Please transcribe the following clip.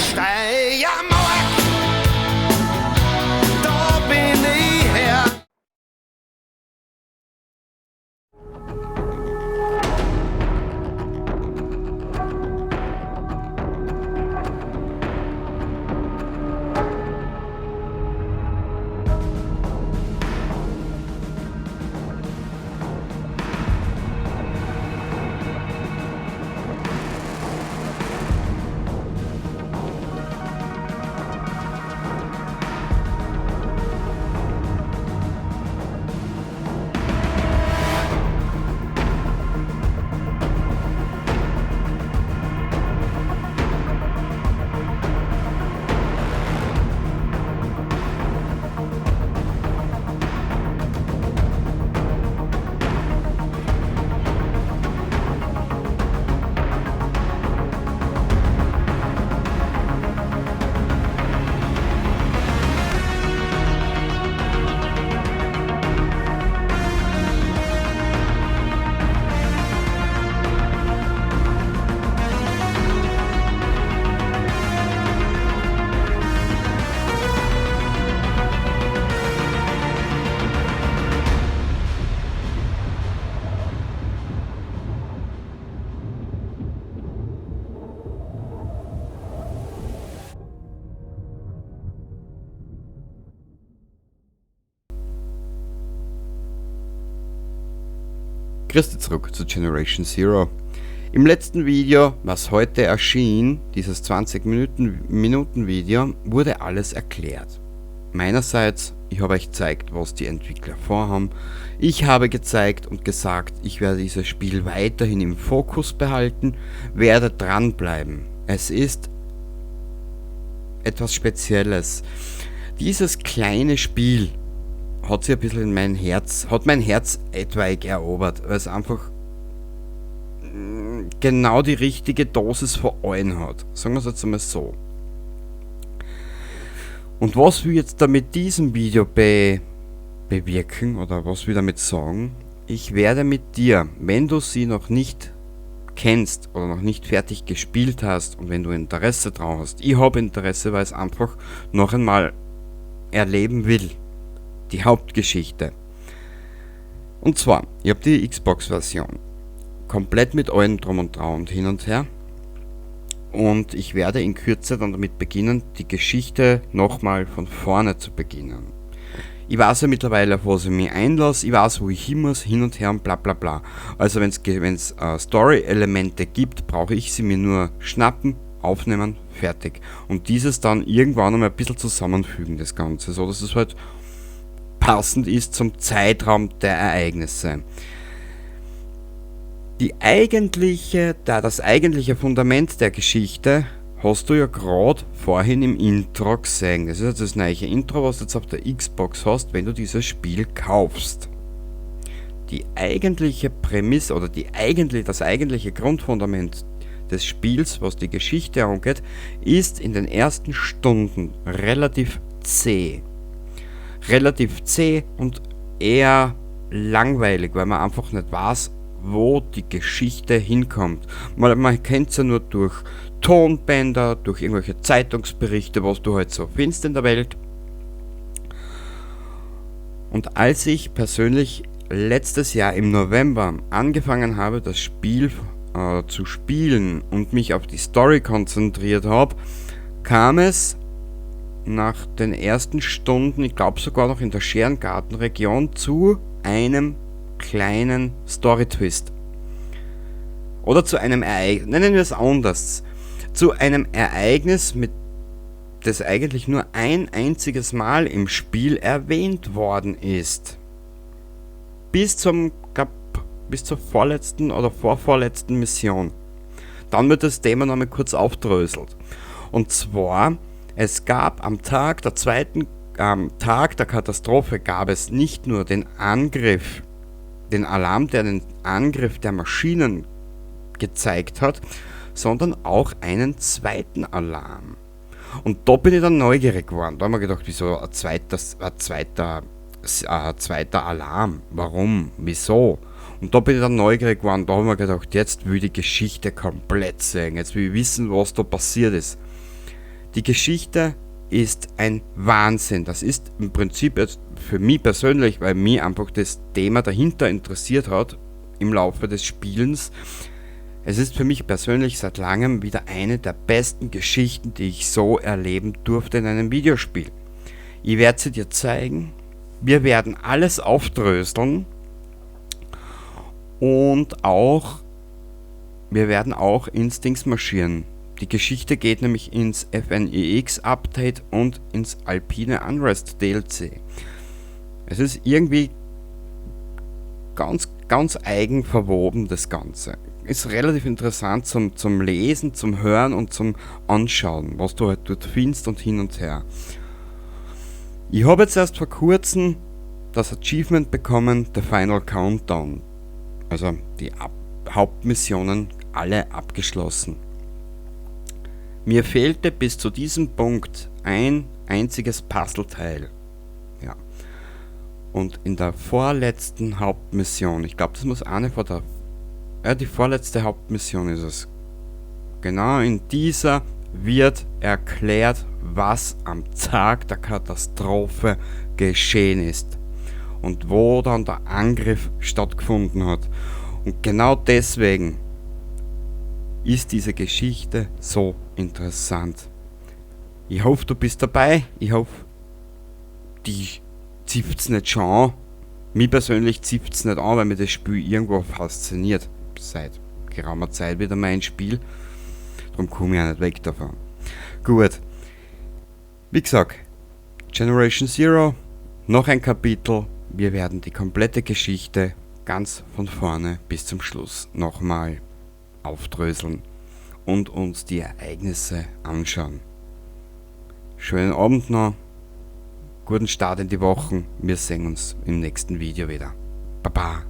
Steiermark, da bin ich her. Grüß dich zurück zu Generation Zero. Im letzten Video, was heute erschien, dieses 20 Minuten Video, wurde alles erklärt. Meinerseits, ich habe euch gezeigt, was die Entwickler vorhaben. Ich habe gezeigt und gesagt, ich werde dieses Spiel weiterhin im Fokus behalten, werde dranbleiben. Es ist etwas Spezielles. Dieses kleine Spiel hat sich ein bisschen in mein Herz, hat mein Herz etwaig erobert, weil es einfach genau die richtige Dosis von allen hat. Sagen wir es jetzt einmal so. Und was wir jetzt da mit diesem Video bewirken oder was wir damit sagen, ich werde mit dir, wenn du sie noch nicht kennst oder noch nicht fertig gespielt hast und wenn du Interesse drauf hast, ich habe Interesse, weil es einfach noch einmal erleben will. Die Hauptgeschichte. Und zwar, ich hab die Xbox-Version. Komplett mit allem drum und dran und hin und her. Und ich werde in Kürze dann damit beginnen, die Geschichte nochmal von vorne zu beginnen. Ich weiß ja mittlerweile, auf was ich mich einlasse, ich weiß, wo ich hin muss, hin und her und bla bla bla. Also wenn's Story-Elemente gibt, brauche ich sie mir nur schnappen, aufnehmen, fertig. Und dieses dann irgendwann einmal ein bisschen zusammenfügen, das Ganze, so dass es halt passend ist zum Zeitraum der Ereignisse. Das eigentliche Fundament der Geschichte hast du ja grad vorhin im Intro gesehen. Das ist jetzt das neue Intro, was du jetzt auf der Xbox hast, wenn du dieses Spiel kaufst. Die eigentliche Prämisse oder die eigentlich, das eigentliche Grundfundament des Spiels, was die Geschichte angeht, ist in den ersten Stunden relativ zäh. Relativ zäh und eher langweilig, weil man einfach nicht weiß, wo die Geschichte hinkommt. Man kennt's ja nur durch Tonbänder, durch irgendwelche Zeitungsberichte, was du halt so findest in der Welt. Und als ich persönlich letztes Jahr im November angefangen habe, das Spiel zu spielen und mich auf die Story konzentriert hab, kam es nach den ersten Stunden, ich glaub sogar noch in der Scherengartenregion, zu einem kleinen Story-Twist. Oder zu einem Ereignis, nennen wir es anders, zu einem Ereignis, mit das eigentlich nur ein einziges Mal im Spiel erwähnt worden ist. Bis zum, glaub, bis zur vorletzten oder vorvorletzten Mission. Dann wird das Thema nochmal kurz aufdröselt. Und zwar, es gab am Tag der zweiten, am Tag der Katastrophe gab es nicht nur den Angriff, den Alarm, der den Angriff der Maschinen gezeigt hat, sondern auch einen zweiten Alarm. Und da bin ich dann neugierig geworden. Da haben wir gedacht, wieso ein zweiter Alarm? Warum? Wieso? Und da bin ich dann neugierig geworden. Da haben wir gedacht, jetzt will ich die Geschichte komplett sehen. Jetzt will ich wissen, was da passiert ist. Die Geschichte ist ein Wahnsinn. Das ist im Prinzip jetzt für mich persönlich, weil mich einfach das Thema dahinter interessiert hat im Laufe des Spielens. Es ist für mich persönlich seit langem wieder eine der besten Geschichten, die ich so erleben durfte in einem Videospiel. Ich werde sie dir zeigen. Wir werden alles aufdröseln und auch wir werden auch ins Dings marschieren. Die Geschichte geht nämlich ins FNIX Update und ins Alpine Unrest DLC. Es ist irgendwie ganz, ganz eigen verwoben, das Ganze. Ist relativ interessant zum Lesen, zum Hören und zum Anschauen, was du halt dort findest und hin und her. Ich habe jetzt erst vor kurzem das Achievement bekommen, The Final Countdown. Also die Ab Hauptmissionen alle abgeschlossen. Mir fehlte bis zu diesem Punkt ein einziges Puzzleteil. Ja. Und in der vorletzten Hauptmission, ich glaube, das muss eine vor der. Ja, die vorletzte Hauptmission ist es. Genau in dieser wird erklärt, was am Tag der Katastrophe geschehen ist und wo dann der Angriff stattgefunden hat. Und genau deswegen ist diese Geschichte so interessant. Ich hoffe, du bist dabei. Ich hoffe, dich zipft's nicht schon an. Mich persönlich zipft's nicht an, weil mich das Spiel irgendwo fasziniert. Seit geraumer Zeit wieder mein Spiel. Darum komme ich auch nicht weg davon. Gut. Wie gesagt, Generation Zero, noch ein Kapitel. Wir werden die komplette Geschichte ganz von vorne bis zum Schluss nochmal aufdröseln und uns die Ereignisse anschauen. Schönen Abend noch, guten Start in die Wochen. Wir sehen uns im nächsten Video wieder. Baba.